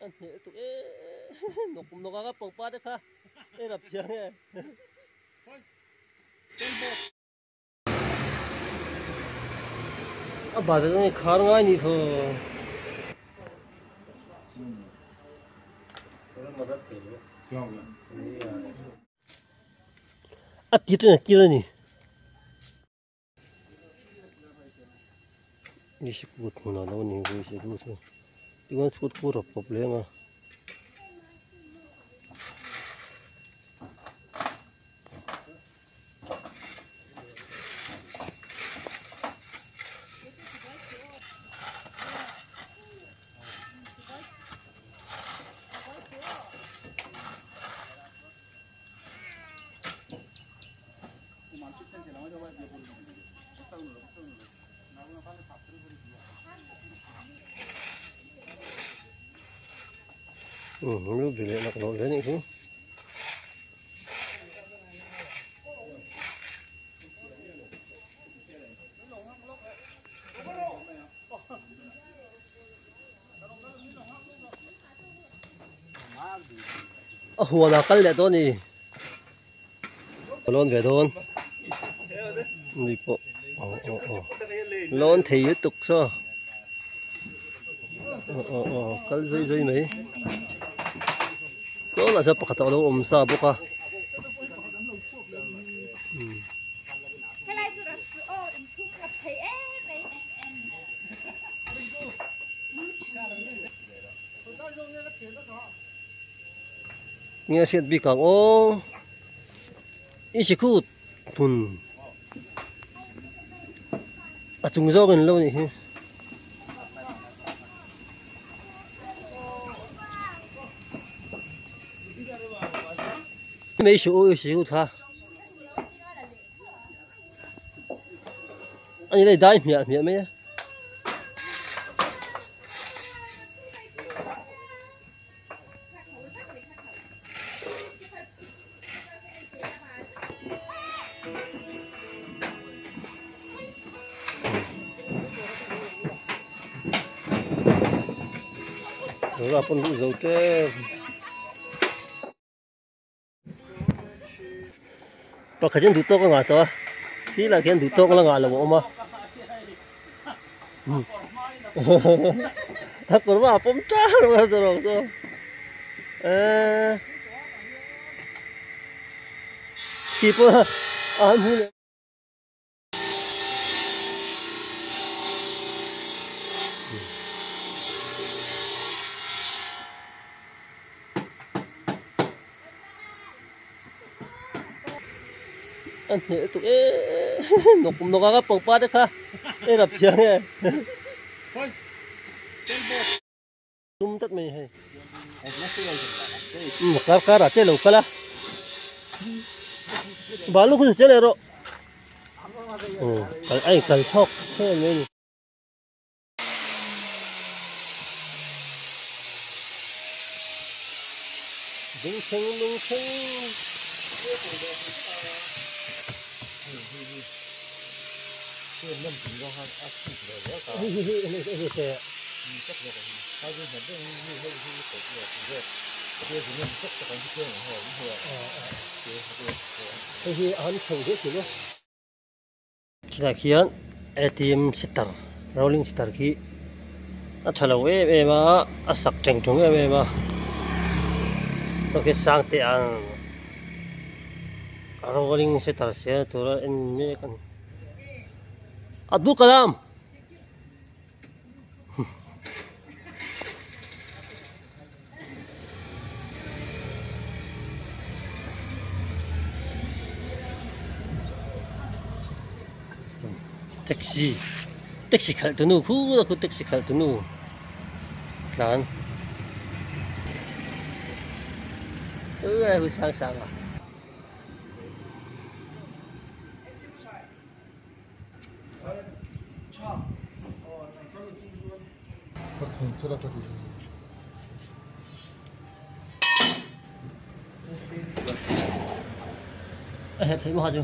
A hneh lutuk e nawk nawk anga pangpar te kha e rap chiang e. A bal te chuan khar ngai ni thaw. A tir a tir a ni. Ni sikut hmunah lo ni hui se chu chu tichuan chhut khu rawp rawp leng a. Lu bi leh laklawh hle anih chu. A huan ah kal leh dawn a ni ka lawn ve dawn ni pawh aw aw aw lawn thei lutuk chaw aw aw aw kal zui zui mai saw lah chuan pakhat a lo awm sa bawk a. Nge hriat bik ang aw i sikut hmun a chung zawk in lo nih hi. Mei su i sikut kha ani lei dai hmiah hmiah mai a. Rora pawn luh zo tep. Pakhat hian duh tawk a ngah tawh a khi lah khian duh tawk la ngah lo a awm a a kawr hma ah pawm ṭar mai a zawrh chu eee khi pawh a han hmu leh. A hneh lutuk e nawk nawk anga pangpar te kha e rap chiang e tum tlat mai hei kar kar ah te lo kal a balu khu chu che leh rawh aw a inkal chhawk em mai a ni. Lungthleng lungthleng. Hei hi a han chho zet thin a. Chutah khian atm sitar rolling sitar khi a tha lo em em a a sak teng tung em em a ok sang te ang rolling sitar siam tura en mek a ni Abdul Kalam. Taxi taxi khalh tu nu khu khu taxi khalh tu nu tlan ơ sang sang à. A herh theih maw ha chu.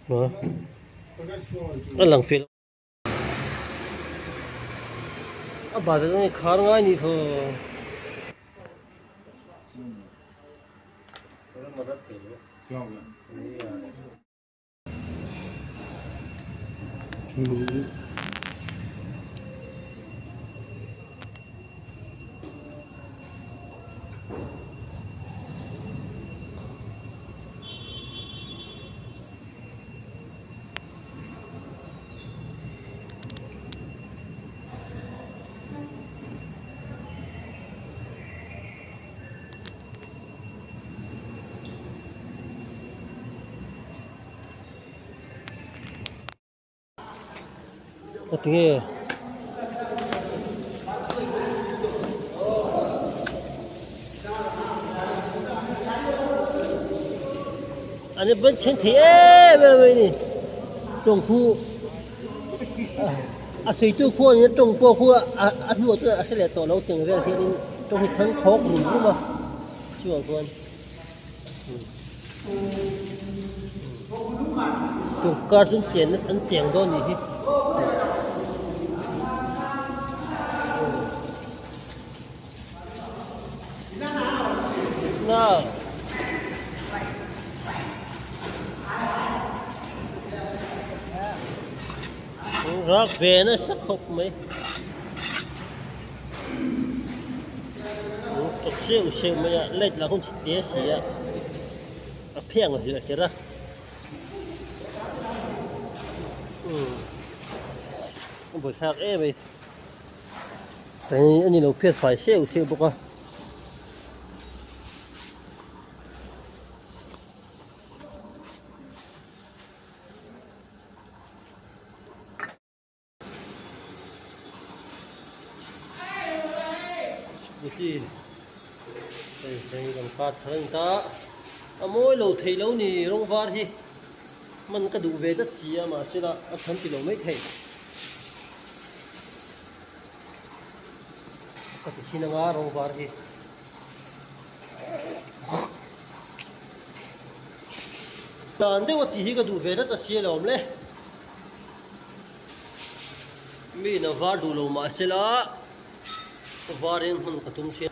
A lang fiah lo. A bal zawng hi khar ngai ni thaw. Tinge an i ban chheng thei em em mai ni tawng khu a sawitu khu a ni a tawng pawh khu a hnuah chuan a hre leh tawh lo teng vel hianin tawng hi thang khawk rum rum a chuvang chuan Tukar chu chen an cheng dawn nih hi. Na. Rak ve nasa khawp mai. Chawk seuh seuh mai a light lah hun chhe hle si a a pheng a hrilh kher a umm a buaithlak em mai a ni lo phiat fai seuh seuh bawk a. Scooty hei hei kan car thar a ni ta a mawi lo theih lo ni rawng var hi hman ka duh ve dat si a mahse lah a chhan ti lo mai thei ka ti thin anga rawng var hi. Dan deuh a tih hi ka duh ve dat a si alawm le. Mi in a var duh lo mah sela varin hmun ka tum thin.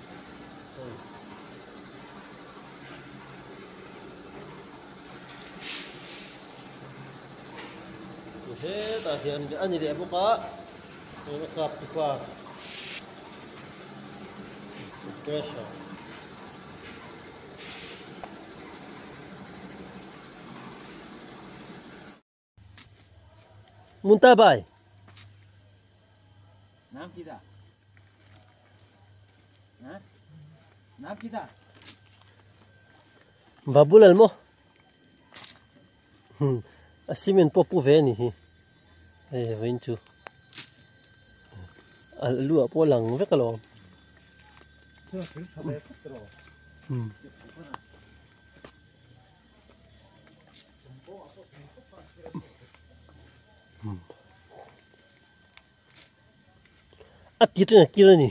Hetah hian a ni leh bawk a tuna kap tu pa pressure. Munta bai. Naam kita. Ha? Naam kita. Babulal mo. Hmm. A cement pawh pu ve a ni hi. Hei vawiin chu. A lu ah pawh a lang vek alawm. Hmm. A tir a tir a ni.